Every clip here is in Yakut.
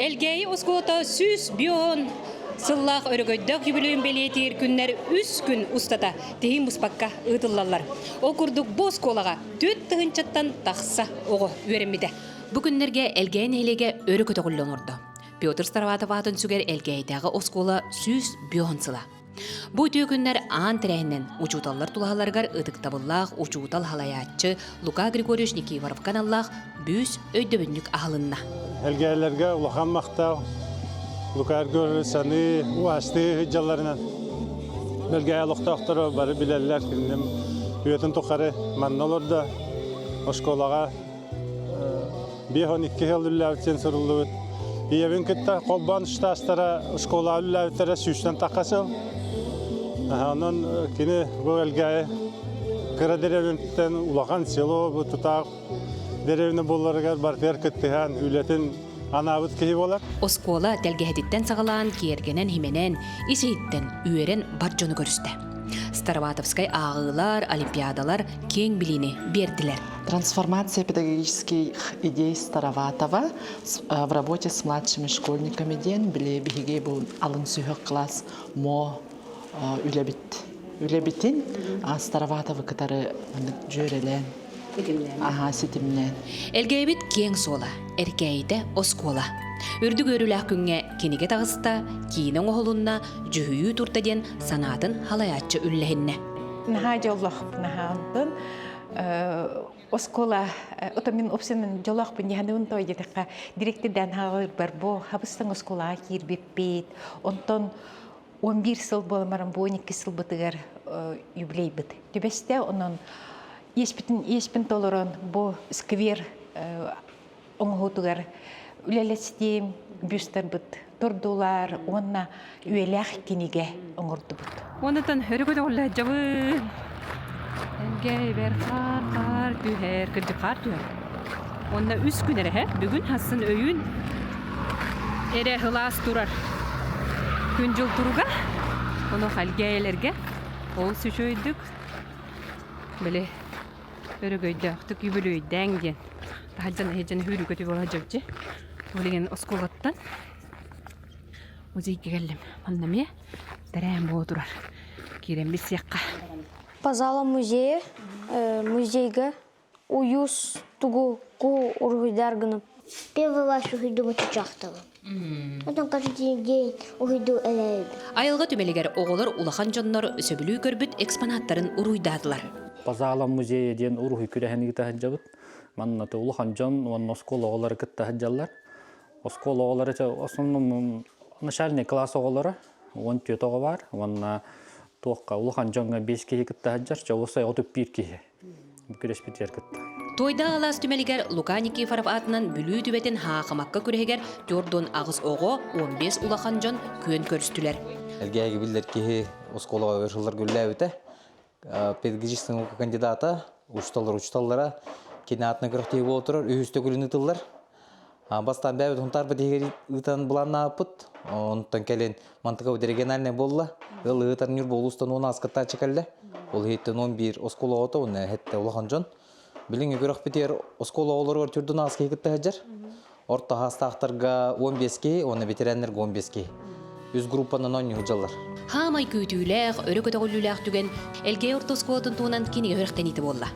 Элгээйи оскуолата 150 сыллаах өрөгөйдөөх юбилейын бэлиэтиир күннэр үс күн устата тиһин быспакка ыытыллаллар. Ол курдук бу оскуолаҕа 4 тыһыынчаттан тахса оҕо үөрэммитэ. Бу күннэргэ Элгээйи нэһилиэгэ өрө көтөҕүллэ оҥордо. Петр Староватов аатын сүгэр Элгээйитээҕи оскуола 150 сыла. Бу үтүө күннэр аан тэрээһинэн учууталлар тулаһаларыгар ытыктабыллаах учуутал халайааччы Лука Григорьевич Никифоровка аналлаах бүүс өйдөбүнньүк аһылынна. Элгээйилэргэ улахан махтал. Лука Григорьевич саныы, уастыы сылдьалларынан Элгээйи олохтоохторо бары билэллэр. Кинини үйэтин тухары манна олордо. Оскуолаҕа 52 сыл үлэлээбит диэн суруллубут. Ийэбин кытта холбоон штастара школаҕа үлэлээбиттэрэ сүүстэн тахха сыл. Онон кини бу Элгээйи кыра дэриэбинэттэн улахан село бу тутаах дэриэбинэ буоларыгар барытыгар кыттыһан үлэтин анаабыт киһи буолар. Оскуола тэлгэһэтиттэн саҕалаан киэргэнэн-химэнэн, ис-иһиттэн үөрэн бар дьону көрүстэ. Староватовскай ааҕыылар, олимпиадалар киэҥ билиини биэрдилэр. Трансформация педагогических идей Староватова в работе с младшими школьниками диэн били биһиги бу алын сүһүөх класс мо үлэбит үлэбитин Староватовы кытары дьүөрэлээн аха ситимнээн. Элгээйбит киэҥ суола, Эркээйитэ оскуола. Үрдүк үөрүүлээх күҥҥэ кинигэ таҕыста, киинэ оҥоһулунна, дьүһүйүү турда диэн санаатын халайааччы үллэһиннэ. Наһаа дьоллоохпун наһаа оскуола ото мин опсин дьолоохпун дьаһаныбын той диэтэххэ директордаан хаалырбар бу хабыстаҥ оскуолаҕа киирбиппит онтон 11 сыл буолан бу 12 сылбытыгар юбилейбыт түбэстэ онон иэспитин иэспин толорон бу сквер оҥоһуутугар үлэлэстиим бюстарбыт турдулар уонна үйэлээх кинигэ оҥордубут. Онтон өрө көтөҕүллээдьабын. Элгээйбэр хаар-хаар түһэр, кырдьык хаар түһэр. Онно үс күн эрэһэ, бүгүн хассын өйүүн эрэ ылаас турар күн-дьыл туруга. Ону Элгээйэлэргэ олус үчүгэйдик били өрөгөйдөөхтүк үбүлүөйдээҥ диэн таһырдьан иһирдьэн үүрүүгэ буола сылдьабыт Ол иһин оскуолаттан музейга кэллим. Манна эмиэ тэрээһин буола турар. Киирэн билсиэххэ. По залам музея, музейга уюз тугу ку уруһуйдар гынып. Первый раз уһуйдубут чачахтабын. Потом каждый день уһуйду элээбит. Айылҕа түмэлигэр оҕолор улахан дьоннор сөбүлүү көрбүт экспонаттарын уруйдаатылар. По залам музея диэн уруһуй күрэһин ыыта сылдьабыт. Манна улахан дьон уонна оскуола оҕолоро кытта сылдьаллар. Оскуола оҕолоро основном начальный класс оҕолоро 14 оҕо баар уонна туохха улахан дьоҥҥо 5 киһи кытта сылдьар, чоҕусай 31 киһи күрэспитигэр кытта. Туойдаах алаас түмэлигэр Лука Никифоров аатынан Бүлүү түбэтин Хаахымакка күрэһигэр 48 оҕо, 15 улахан дьон күөн көрүстүлэр. Элгээйи биллэр киһи оскуолаҕа өр сылларга үлэлээбитэ. Педагогическай наука кандидата, учууталлар учууталлара кини аатынан күрэхтэһии буола турар, үһүс төгүлүн ыытыллар. Бастаан бэйэбит Хунтаарбыт иһигэр ыытан былааннаабыппыт. Онтон кэлин мантыка региональнай буолла. Ыл ыытар Ньурба улуустан 10 аскыттааччы кэллэ. Ол иһиттэн 11 оскуола оҕото, уонна эһэтте улахан дьон. Билиҥҥи күрэхпитигэр оскуола оҕолоругар түрдүн аас киһи кытта сылдьар. Орто хаастаахтарга 15 киһи уонна ветераннарга 15 киһи. Үс группанан оонньуу сылдьаллар. Хаамай күүтүүлээх, өрө көтөҕүллүүлээх түгэн Элгээйи орто оскуолатын туһунан кинигэ үөрэхтэниитэ буолла.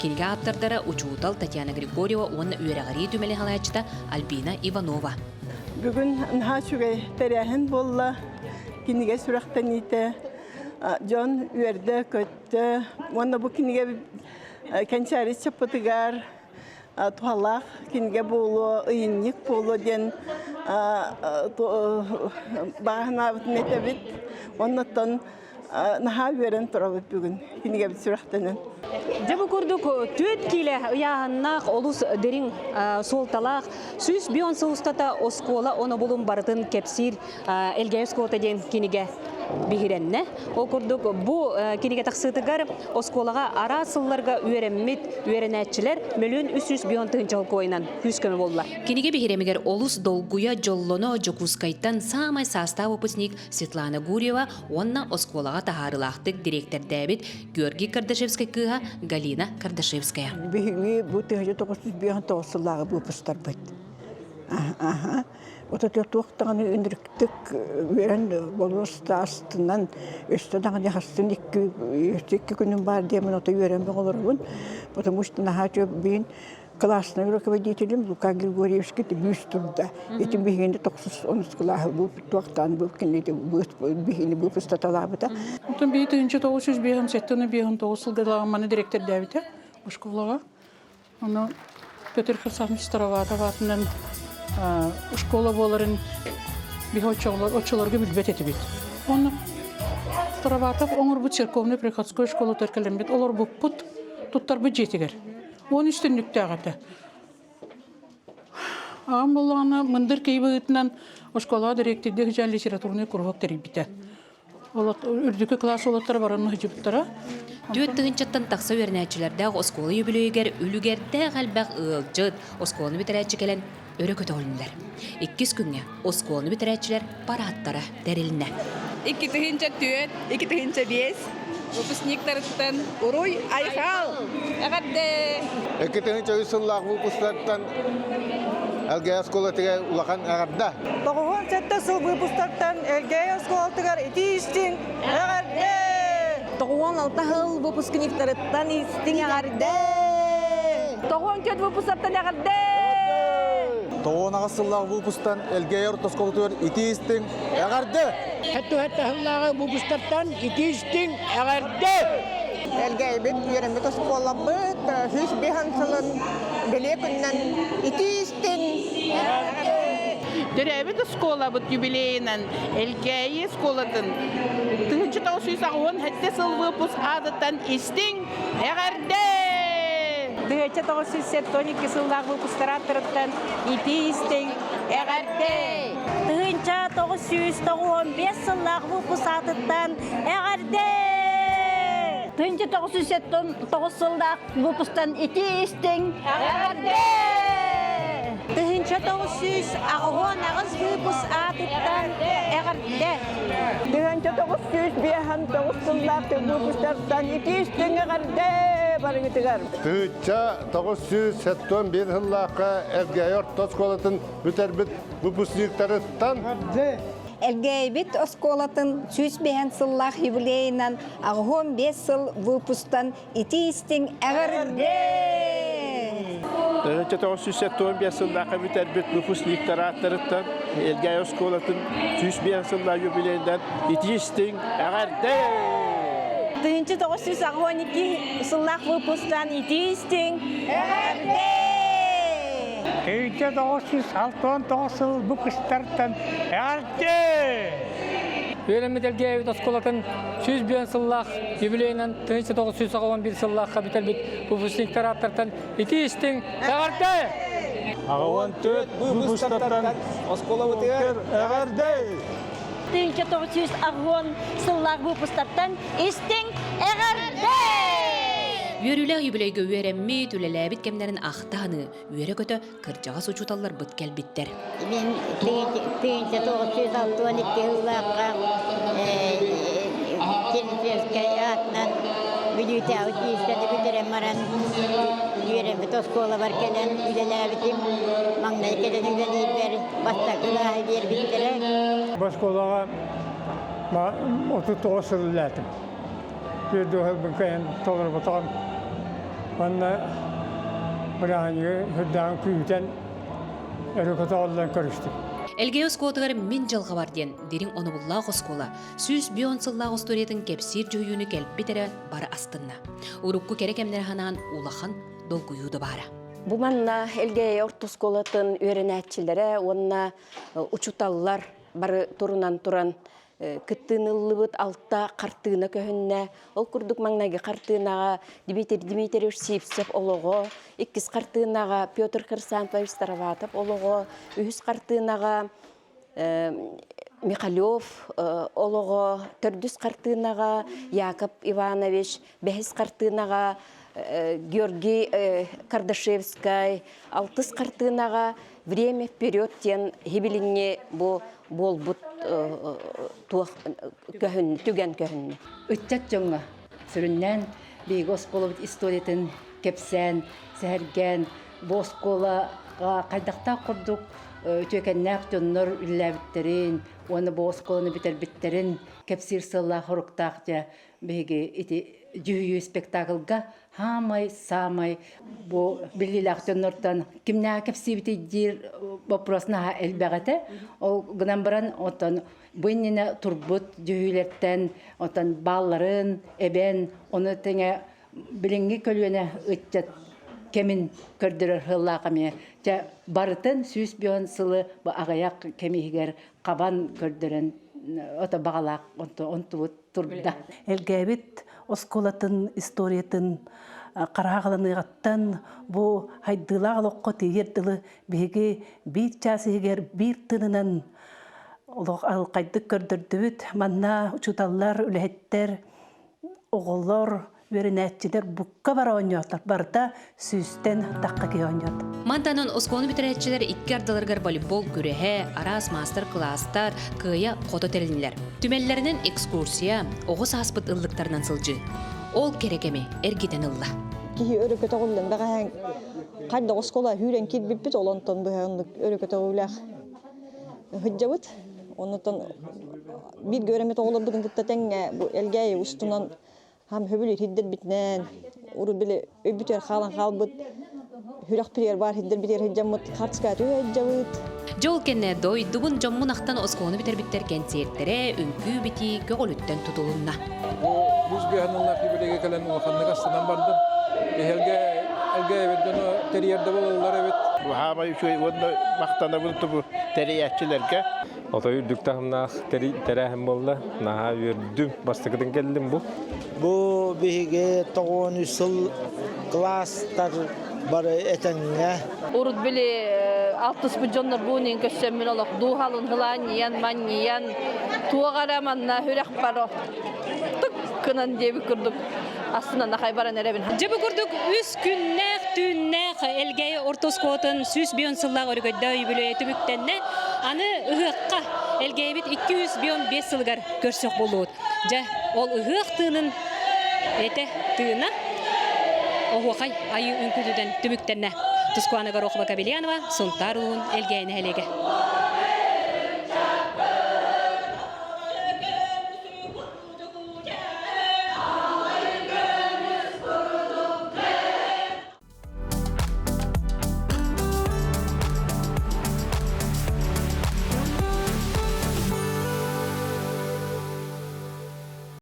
Кинигэ ааптардара учуутал Татьяна Григорьева уонна үөрэҕирии түмэлин салайааччыта Альбина Иванова. Бүгүн наһаа үчүгэй тэрээһин буолла. Кинигэ сүрэхтэниитэ дьон үөрдэ-көттө. Уонна бу кинигэ кэнчээри чаппытыгар туһалаах кинигэ буолуо, ыйынньык буолуо диэн бааһынаабытын этэбит. Оннуттан наһаа үөрэн турабыт бүгүн кинигэбит сүрэхтэнэн. Дьэ бу курдук түөрт киилэ ыйааһыннаах олус дириҥ суолталаах 110 сыл устата оскуола онобулун барытын кэпсиир Элгээйи оскуолата диэн кинигэ биһирэннэ. Ол курдук бу кинигэ тахсыытыгар оскуолаҕа араас сылларга үөрэммит үөрэнээччилэр мөлүөн 300 тыһыынча холкуойунан күүс-көмө буолла. Кинигэ биһирэмигэр олус долгуйа, дьоллоно Дьокуускайтан саамай саастаах выпускник Светлана Гурьева уонна оскуолаҕа таһаарыылаахтык дириэктэрдээбит Георгий Кардашевскай кыыһа Галина Кардашевская. Биһиги бу 1959 сыллааҕы выпустарбыт. Ото туох даҕаны үнүрүктүк үөрэн болуос астынан өссө даҕаны хастын икки икки күнүм баар диэмин ото үөрэн бөҕөлөрбүн потому что наһаа бин классный руководителем Лука Григорьевичка бүүс турда. Ити биһигини тохсус онус кылааһы бу туохтаан бу кинини биһигини выпустаталаабыта. Оттон бии тыһыынча 957 9 сылга маны директордээбитэ школаҕа. Ону Петр Хрисанович Староватов аатынан школа буоларын биһи оччолорго билбэт этибит. Оны Староватов оҥорбут церковный приходской школатыгар кэлэммит олорбуппут туттарбыт дьиэтигэр. Он үстүннүктээх этэ. Аҕам буоллаҕына мындыр киһи быһыытынан оскуолаҕа дириэктирдии сылдьан литературный куруһуок тэрийбитэ. Үрдүкү кылаас уолаттара баран сылдьыбыттара. Түөрт тыһыынчаттан тахса үөрэнээччилэрдээх оскуола үбүлүөйүгэр үлүгэрдээх элбэх ыалдьыт, оскуоланы бүтэрээччи кэлэн өрө көтөҕүлүннүлэр. Иккис күҥҥэ оскуоланы бүтэрээччилэр парааттара тэрилиннэ. 2 тыһыынча 4, 2 тыһыынча 5 выпускниктарыттан уруй айхал! Эҕэрдэ! 2 тыһыынча 3 сыллаах выпусктартан Элгээйи оскуолатыгар улахан эҕэрдэ! 97 сыл выпусктартан Элгээйи оскуолатыгар итии-истиҥ эҕэрдэ! 96 сыл выпускниктарыттан истиҥ эҕэрдэ! 94 выпусктартан эҕэрдэ! 98 сыллаах выпусктан Элгээйи орто оскуолатыгар итии-истиҥ эҕэрдэ! 77 сыллааҕы выпусктартан итии-истиҥ эҕэрдэ! Элгээйибит үөрэммит оскуолабыт 105 сылын бэлиэ күнүнэн итии-истиҥ Төрөөбүт оскуолабыт юбилейынан Элгээйи оскуолатын 1987 сыл выпуск аатыттан истиҥ эҕэрдэ! 1972 сыллаах выпусктарыттан итии-истиҥ эҕэрдэ! 1995 сыллаах выпуск аатыттан эҕэрдэ! 1979 сыллаах выпусктан итии-истиҥ эҕэрдэ! 1988 выпуск аатыттан эҕэрдэ! 1959 сыллаах выпусктартан итии-истиҥ эҕэрдэ барыгытыгар. 1971 сыллаахха Элгээйи орто оскуолатын бүтэрбит выпускниктарыттан Элгээйибит оскуолатын 105 сыллаах юбилейынан 85 сыл выпусктан итии-истиҥ эҕэрдэ! 1975 сыллаахха бүтэрбит выпускниктар ааттарыттан Элгээйи оскуолатын 105 сыллаах юбилейынан итии-истиҥ эҕэрдэ! 1982 сыллаах выпусктан итии-истиҥ эҕэрдэ! 1969 сыл выпусктартан эҕэрдэ! Үөрэммит Элгээйибит оскуолатын 105 сыллаах юбилейынан 1981 сыллаахха бүтэрбит выпускниктар ааттартан итии-истиҥ эҕэрдэ! 84 выпусктартан оскуолабытыгар эҕэрдэ! 1980 сыллаах выпусктартан истиҥ эҕэрдэ! Үөрүүлээх юбилейга үөрэммит, үлэлээбит кэмнэрин ахтаһаны үөрэ-көтө кырдьаҕас учууталларбыт кэлбиттэр. Мин 1962 сыллаахха Чернышевскай аатынан Бүлүүтээҕи училищены бүтэрэн баран үөрэммит оскуолабар кэлэн үлэлээбитим. Маҥнай кэлэн үлэлиирбэр бастакы кылааһы биэрбиттэрэ. Оскуолаҕа 39 сыл үлэлээтим. Түөрт кыайан толорботоҕум. Уонна бырааһынньыгы сүрдээҕин күүтэн өрө көтөҕүллэн көрүстүм. Элгээйи оскуолатыгар мин дьылҕабар диэн дириҥ онобуллаах оскуола 150 сыллаах устуоруйатын кэпсиир дьүһүйүүнү кэлбит эрэ бары астынна. Урукку кэрэ кэмнэри ханаан улахан долгуйуу да баара. Бу манна Элгээйи орто оскуолатын үөрэнээччилэрэ уонна учууталлар бары турунан туран кыттыыныллыбыт алта хартыына көһүннэ. Ол курдук маҥнайгы хартыынаҕа Дмитрий Дмитриевич Сивцев олоҕо, иккис хартыынаҕа Петр Хрисанфович Староватов олоҕо, үһүс хартыынаҕа Михалев олоҕо, төрдүс хартыынаҕа Яков Иванович, бэһис хартыынаҕа Георгий Кардашевскай, алтыс хартыынаҕа Время вперед диэн хибилиҥҥи бу буолбут туох көһүн түгэн көһүннэ. Ыччат дьоҥҥо сүрүннээн биһиги оскуолабыт историятын кэпсээн, сэһэргээн, бу оскуолаҕа хайдахтаах курдук үтүөкэннээх дьоннор үлэлээбиттэрин уонна бу оскуоланы бүтэрбиттэрин кэпсиир сыаллаах-соруктаах дьэ биһиги ити дьүһүйүү спектаклга хаамай саамай бу биллиилээх дьоннортон кимнээҕи кэпсиибитий диир вопрос наһаа элбэх этэ. Ол гынан баран оттон бу иннинэ турбут дьүһүйүүлэртэн оттон баалларын эбэн ону тэҥэ билиҥҥи көлүөнэ ыччат кэмин көрдөрөр сыллаах эмиэ дьэ барытын 105 сылы бу аҕыйах кэм иһигэр хабан көрдөрөн ото баҕалаах онтубут турда. Элгээбит оскуолатын историятын хараҕаланыаҕыттан бу хайдыылаах олоххо тиийэр дылы биһиги биир чаас иһигэр биир тыынынан олох алқайдык көрдөрдүбүт. Манна учууталлар, үлэһиттэр, оҕолор, үөрэнээччилэр букка бара оонньоотор. Барыта сүүстэн тахха киһи оонньоот. Мантанан оскуоланы бүтэрээччилэр икки ардыларыгар волейбол күрэһэ, араас маастар-кылаастар кыайа-хото тэрилиннилэр. Түмэллэринэн экскурсия, оҕо сааспыт ыллыктарынан сылдьыы. Ол кэрэ кэми эргитэн ылла. Киһи өрө көтөҕүллэн бэҕэһээн хайдах оскуола сүүрэн киирбиппит, ол онтон быһа оннук өрө көтөҕүүлээх сылдьабыт. Оннуттан бииргэ үөрэммит оҕолорбутун кытта тэҥҥэ бу Элгээйи устунан хам хөбүлүүр сирдэрбитинэн урут били өйбүтүгэр хаалан хаалбыт хүрэх баар сирдэрбитигэр сылдьаммыт хартыскаҕа түһэ сылдьабыт. Дьэ ол кэннэ дойдубун дьоммун ахтан оскуоланы бүтэрбиттэр кэнсиэртэрэ, үҥкүү-битии көҕүлүттэн тутулунна. Бу бус быһаныллаах юбилейга кэлэн улаханнык астынан бардым. Эһэлгэ элгэ эбит дьоно тэрийэр да буолаллар эбит. Хаамай үчүгэй уонна махтанабын тубу тэрийээччилэргэ. Отой үрдүк таһымнаах тэрээһин буолла. Наһаа үөрдүм. Бастакытын кэллим бу. Бу биһиги 93 сыл класстар бары этэҥҥэ. Урут били алтыспыт дьоннор буунин көссөммүн олох дууһалын хылаанньыйан, манньыйан, туох эрэ манна үрэх бар тык гынан диэбит курдук астынан ахай баран эрэбин. Дьэ бу курдук үс күннээх түүннээх Элгээйи орто оскуолатын 105 сыллаах өрөгөйдөөх юбилейа түмүктэннэ. Аны ыһыахха Элгээйибит 205 сылыгар көрсөх буолуут. Дьэ, ол ыһыах тыынын этэ тыына оһуохай айыы үҥкүүтүнэн түмүктэннэ. Тускуана Горохова-Кабельянова, Сунтаар улууһун Элгээйи нэһилиэгэ.